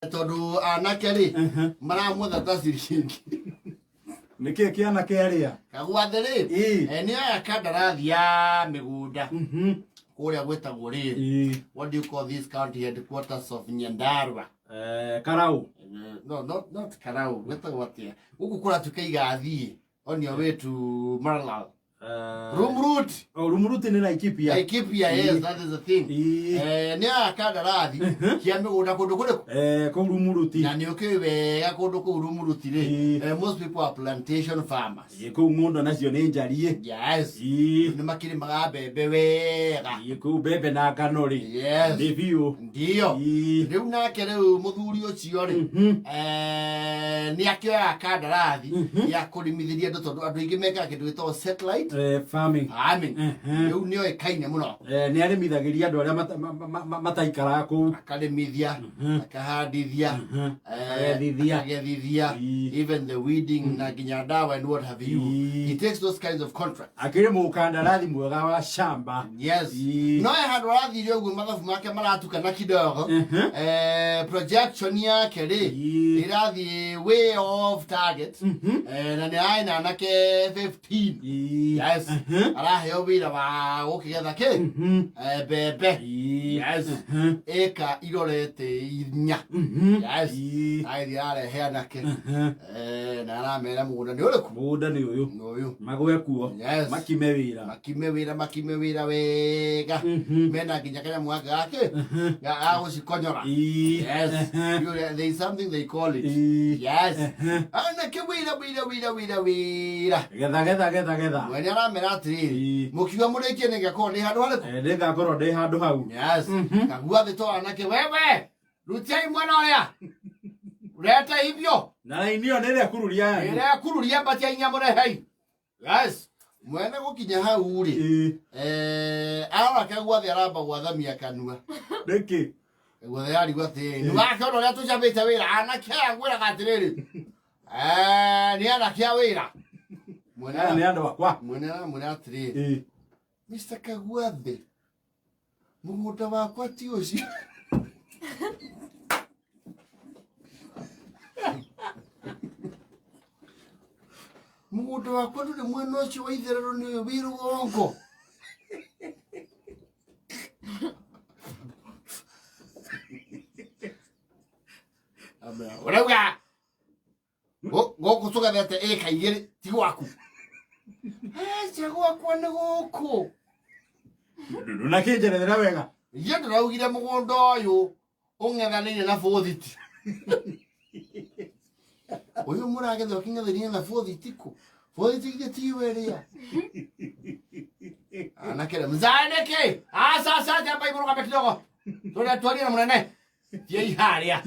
Tondũ anake rĩ maramwetha ta ciringi. Nĩkĩ kĩ anake arĩa? Kagwathe rĩ, nĩ aya kandarathi ya mĩgũnda kũrĩa gwĩtagwo rĩ, what do you call this county headquarters of Nyandarua? Karau. No, not Karau. Gwĩtagwo atĩa gũkũ kũratuĩka igathiĩ on your way to Maralal? Rumrut. Oh, Rumuruti nĩ Laikipia. Laikipia, yes, that is the thing. Nĩ aya kandarathi cia mĩgũnda kũndũ kũrĩkũ? Kũu Rumuruti. Na nĩ ũkĩũĩ wega kũndũ kũu Rumuruti rĩ, most people are plantation farmers. Kũu ng'ũndũ nacio nĩ njariĩ. Nĩ makĩrĩmaga mbembe wega. Kũu mbembe na ngano rĩ. Nĩ biũ. Ndio. Rĩu nake rĩu mũthuri ũcio rĩ, nĩ akĩoyaga kandarathi ya kũrĩmithĩria andũ, tondũ andũ aingĩ mekaga kĩndũ gĩtagwo satellite farming. Farming. Rĩu nĩ oĩkaine mũno. Nĩ arĩmithagĩria andũ arĩa mataikaraga kũu. Akarĩmithia, akahandithia, Akagethithia. Akagethithia, even the weeding na nginya ndawa and what have you. He takes those kinds of contracts. Akĩrĩ mũkandarathi mwega wa shamba. No he handũ arathire ũguo mathabu make maratukana kidogo. Projection yake rĩ, ĩrathiĩ way off target. Na nĩ arĩ na anake 15. Yes. Araheo wĩra wa gũkĩgetha kĩ? Mbembe. Yes. Ĩka irorete 4. Yes. Agĩthiĩ arehe anake. Na aramera mũgũnda nĩ ũrĩkũ? Mũgũnda nĩ ũyũ. Nĩ ũyũ. Magwe kuo. Makime wĩra. Makime wĩra, makime wĩra wega. Mena nginya kanyamũ gaka gakĩ ga gũcikonyora. Yes. There is something they call it. Yes. Anake wĩra wĩra wĩra wĩra wĩra. Getha getha getha getha. Mwene aramera atĩrĩrĩ, mũkiuga mũrĩkie nĩ ngakorwo ndĩ handũ harĩkũ? Nĩngakorwo ndĩ handũ hau. Yes. Kagua thĩ to anake wewe. Rutiai mwena ũrĩa. Rete hivyo. Na raini ĩyo nĩ ĩrekururia yanyu. Ĩrekururia mbatia inya mũrehei. Yes. Mwene gũkinya hau rĩ. Arora kagua thĩ aramba gwathamia kanua. Nĩkĩ? Guothe yarigwo atĩrĩrĩ, nĩwakĩona ũrĩa tũcamĩte wĩra, anake aya ngwĩraga atĩrĩrĩ, nĩ anake a wĩra. Mwene Aya nĩ andũ akwa. Mwene aramwĩra atĩrĩrĩ, Mr. Kagwathe, mũgũnda wakwa ti ũcio. Mũgũnda wakwa ndũrĩ mwena ũcio wa itherero, nĩ ũyũ wĩ rũgongo. Ũrauga gũkũ tũgethete ĩka 2 ti gwaku? Aca, gwakwa nĩ gũkũ. Ndũnakĩnjerethera wega. Iye ndĩraugire mũgũnda ũyũ ũng'ethanĩire na bũthiti ũyũ mũragetha ũkĩng'ethanĩire na bũthiti kũ? Bũthiti githĩ tiwe rĩa anake rĩ mzae nĩkĩ? Aca aca, jamba igũrũ kidogo tũrĩa twarie na mũnene. Thiĩi harĩa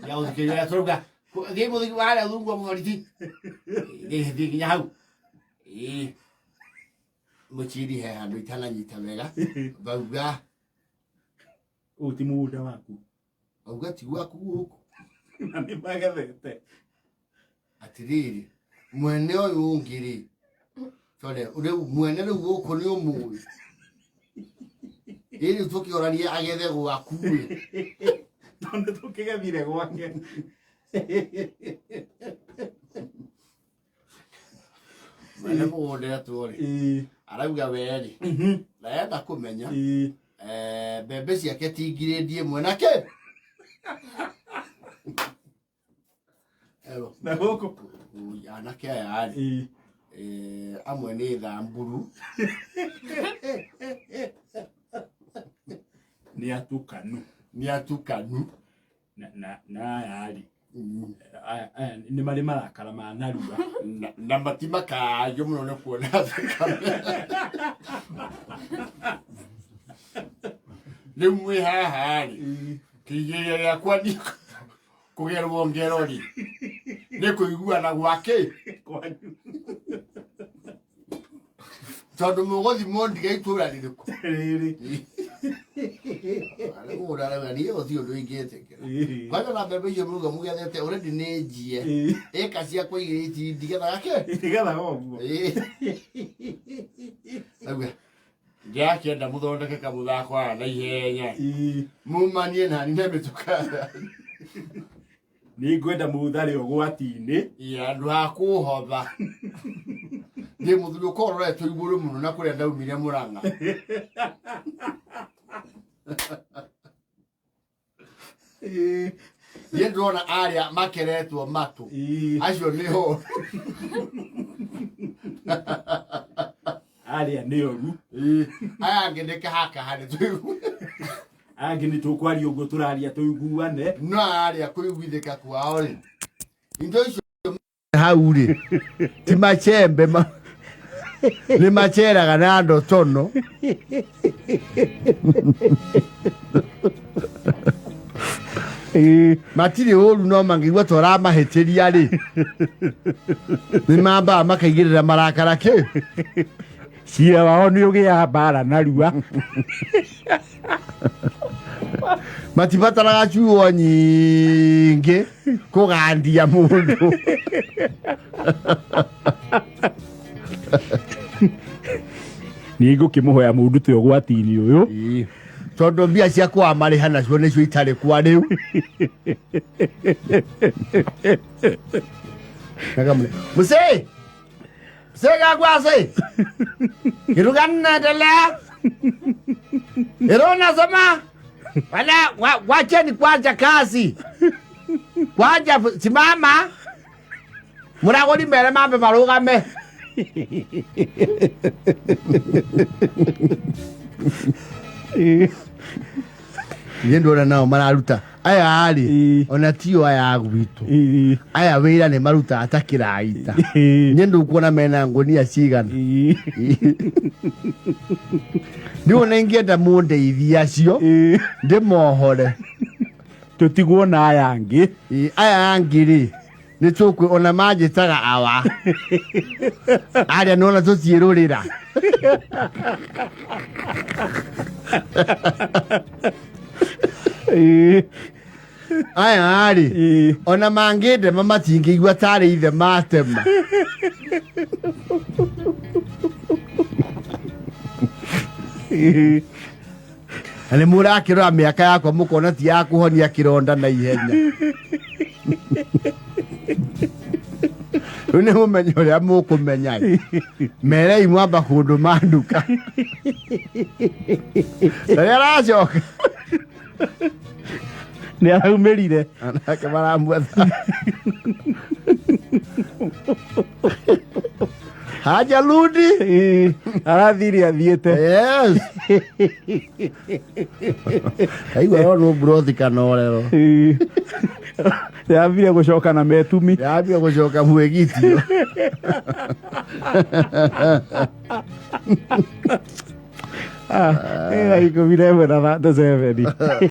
ya gũthikĩrĩria tũrauga, thiĩi mũthiki harĩa rungu wa mũbariti, thiĩ nginya hau. Ĩĩ. Mũchiri he handũ itananyita wega bauga. Ũyũ ti mũgũnda waku. Auga ti gwaku gũkũ. Na nĩ magethete. Atĩrĩrĩ, mwene ũyũ ũngĩ rĩ, tore rĩu mwene rĩu gũkũ nĩ ũmũĩ, ĩ rĩu tũkĩorania agethe gwaku rĩ. Tondũ tũkĩgethire gwake. Mwene mũgũnda etwo rĩ, arauga we rĩ, arenda kũmenya mbembe ciake ti ngirĩndi 1 na kĩ. Ero. Na gũkũ. Ui, anake aya rĩ, amwe nĩ thamburu. Nĩ atukanu. Nĩ atukanu. Na aya rĩ, aya nĩ marĩ marakara ma narua. Na matimakagio mũno nĩ kuona thakame. Rĩu mwĩ haha rĩ, kĩigĩrĩra gĩakwa nĩ kũgerwo ngero rĩ, nĩ kũiguana gwake kwanyu, tondũ mũgũthimwo ndiga itũra rĩrĩkũ? Rĩrĩ. Mũgũnda arauga niĩ gũtirĩ ũndũ ingĩtĩkĩra. Kwanja na mbembe icio mũruga mũgethete already nĩ njie. Ĩka ciakwa 2 itindigethaga kĩ? Itigethaga ũguo. Auga ndĩrakĩenda mũthondeke kamũthako haha na ihenya, mumanie nani na mĩtũkara. Nĩ ngwenda mũthare ũgwati-inĩ. Ya andũ a kũhotha ndĩ mũthuri ũkorwo ũroretwo igũrũ mũno na kũrĩa ndaumire Mũrang'a. Niĩ ndĩrona arĩa makeretwo matũ acio nĩho Arĩa nĩ oru. Aya angĩ nĩ kahakaha nĩ tũigu. Angĩ nĩ tũkwaria ũguo tũraria tũiguane. No arĩa kũiguithĩka kwao rĩ, indo icio hau rĩ ti machembe nĩ macheraga na ndotono. Matirĩ ũru no mangĩigua ta ũramahĩtĩria rĩ, nĩ mambaga makaigĩrĩra marakara kĩ. Cira wao nĩ ũgĩaga mbara narua. Matibataraga ciugo nyingĩ kũgandia mũndũ. Nĩ ngũkĩmũhoya mũndute ũgwati-inĩ ũyũ. Tondũ mbia cia kwamarĩha nacio nĩcio itarĩ kwa rĩu. Mzee! Mzee Kagwase! Kitu gani naendelea? Ero unasema wala wacheni kwanza kazi. Kwanza simama. Muragori mbere mambe marugame. Niĩ ndona nao mararuta aya rĩ, ona tio aya a gwitũ aya wĩra nĩ marutaga ta kĩraita. Niĩ ndũkuona mena ngũnia cigana. Rĩu ona ingĩenda mũndeithie acio ndĩmohore. Tũtigwo na aya angĩ. Aya angĩ rĩ nĩ tũkwĩ ona manjĩtaga awa arĩa nona tũtiĩrũrĩra. Aya rĩ ona mangĩndema matingĩigua tarĩ ithe matema. Na nĩ mũrakĩrora mĩaka yakwa mũkona ti ya kũhonia kĩronda na ihenya. Rĩu nĩ mũmenye ũrĩa mũkũmenya ĩ. Merei mwamba kũndũ manduka rĩrĩa aracoka. Nĩ araumĩrire. Anake maramwetha hajarudi. Arathire athiĩte. Yes, aigua no no brothi kanorero. Yambire gũcoka na metumi. Yambia gũcoka mwĩgitio. 11:37.